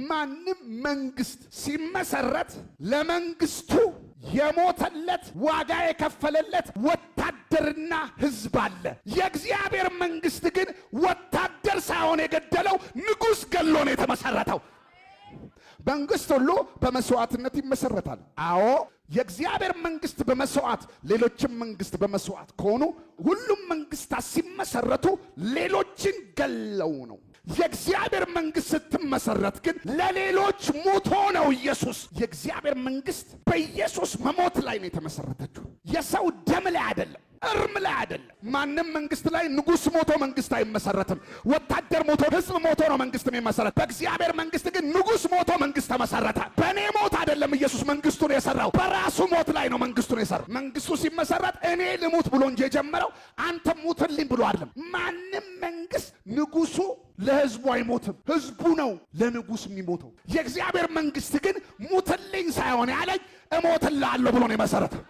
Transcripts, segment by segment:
ማንም መንግስት ሲመሰረት ለመንግስቱ የሞተለት፣ ዋጋ የከፈለለት ወታደርና ህዝብ አለ። የእግዚአብሔር መንግስት ግን ወታደር ሳይሆን የገደለው ንጉሥ ገሎ ነው የተመሰረተው። መንግስት ሁሉ በመስዋዕትነት ይመሰረታል። አዎ፣ የእግዚአብሔር መንግስት በመስዋዕት፣ ሌሎችም መንግስት በመስዋዕት ከሆኑ ሁሉም መንግስታት ሲመሰረቱ ሌሎችን ገለው ነው። የእግዚአብሔር መንግስት ስትመሰረት ግን ለሌሎች ሞቶ ነው ኢየሱስ። የእግዚአብሔር መንግስት በኢየሱስ መሞት ላይ ነው የተመሰረተችው። የሰው ደም ላይ አይደለም፣ እርም ላይ አይደለም። ማንም መንግስት ላይ ንጉስ ሞቶ መንግስት አይመሰረትም። ወታደር ሞቶ፣ ህዝብ ሞቶ ነው መንግስት የሚመሰረት። በእግዚአብሔር መንግስት ግን ንጉስ ሞቶ መንግስት ተመሰረተ። በእኔ ሞት አይደለም ኢየሱስ መንግስቱን የሰራው፣ በራሱ ሞት ላይ ነው መንግስቱን የሰራው። መንግስቱ ሲመሰረት እኔ ልሙት ብሎ እንጂ የጀመረው አንተ ሙትልኝ ብሎ አይደለም። ማንም መንግስት ንጉሱ ለህዝቡ አይሞትም፣ ህዝቡ ነው ለንጉስ የሚሞተው። የእግዚአብሔር መንግስት ግን ሙትልኝ ሳይሆን ያለኝ እሞትልሃለሁ ብሎ ነው የመሰረተው።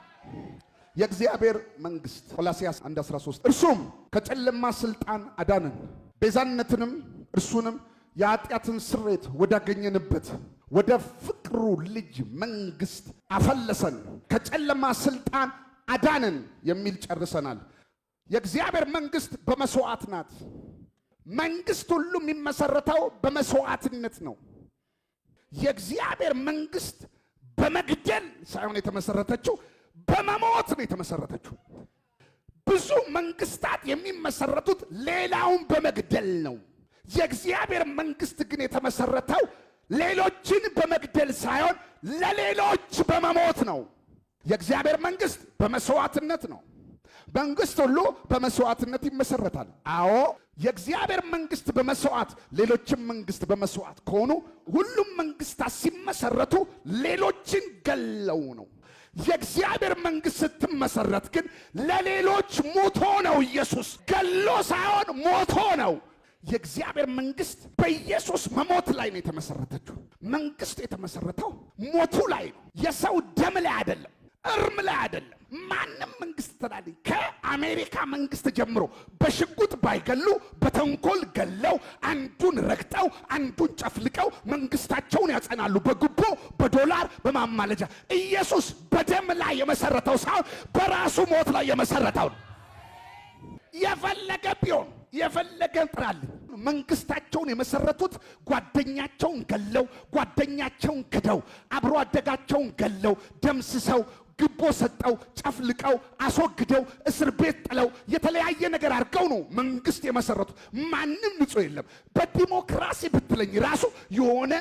የእግዚአብሔር መንግስት ቆላስያስ 1:13 እርሱም ከጨለማ ስልጣን አዳነን፣ ቤዛነትንም እርሱንም የኃጢአትን ስርየት ወዳገኘንበት ወደ ፍቅሩ ልጅ መንግስት አፈለሰን። ከጨለማ ስልጣን አዳነን የሚል ጨርሰናል። የእግዚአብሔር መንግስት በመስዋዕት ናት። መንግስት ሁሉ የሚመሰረተው በመስዋዕትነት ነው። የእግዚአብሔር መንግስት በመግደል ሳይሆን የተመሰረተችው በመሞት ነው የተመሰረተችው። ብዙ መንግስታት የሚመሰረቱት ሌላውን በመግደል ነው። የእግዚአብሔር መንግስት ግን የተመሰረተው ሌሎችን በመግደል ሳይሆን ለሌሎች በመሞት ነው። የእግዚአብሔር መንግስት በመስዋዕትነት ነው። መንግስት ሁሉ በመስዋዕትነት ይመሰረታል። አዎ፣ የእግዚአብሔር መንግስት በመስዋዕት፣ ሌሎችም መንግስት በመስዋዕት ከሆኑ ሁሉም መንግስታት ሲመሰረቱ ሌሎችን ገለው ነው። የእግዚአብሔር መንግስት ስትመሰረት ግን ለሌሎች ሞቶ ነው። ኢየሱስ ገሎ ሳይሆን ሞቶ ነው። የእግዚአብሔር መንግስት በኢየሱስ መሞት ላይ ነው የተመሰረተችው። መንግስት የተመሰረተው ሞቱ ላይ ነው። የሰው ደም ላይ አይደለም፣ እርም ላይ አይደለም። ማንም መንግስት ትላለኝ ከአሜሪካ መንግስት ጀምሮ በሽጉጥ ባይገሉ በተንኮል ገለው፣ አንዱን ረግጠው አንዱን ጨፍልቀው መንግስታቸውን ያጸናሉ። በጉቦ፣ በዶላር፣ በማማለጃ። ኢየሱስ በደም ላይ የመሰረተው ሳይሆን በራሱ ሞት ላይ የመሰረተው ነው። የፈለገ ቢሆን፣ የፈለገ ጥራልኝ፣ መንግስታቸውን የመሰረቱት ጓደኛቸውን ገለው፣ ጓደኛቸውን ክደው፣ አብሮ አደጋቸውን ገለው፣ ደምስሰው፣ ጉቦ ሰጠው፣ ጨፍልቀው፣ አስወግደው፣ እስር ቤት ጥለው፣ የተለያየ ነገር አድርገው ነው መንግስት የመሰረቱት። ማንም ንጹህ የለም። በዲሞክራሲ ብትለኝ ራሱ የሆነ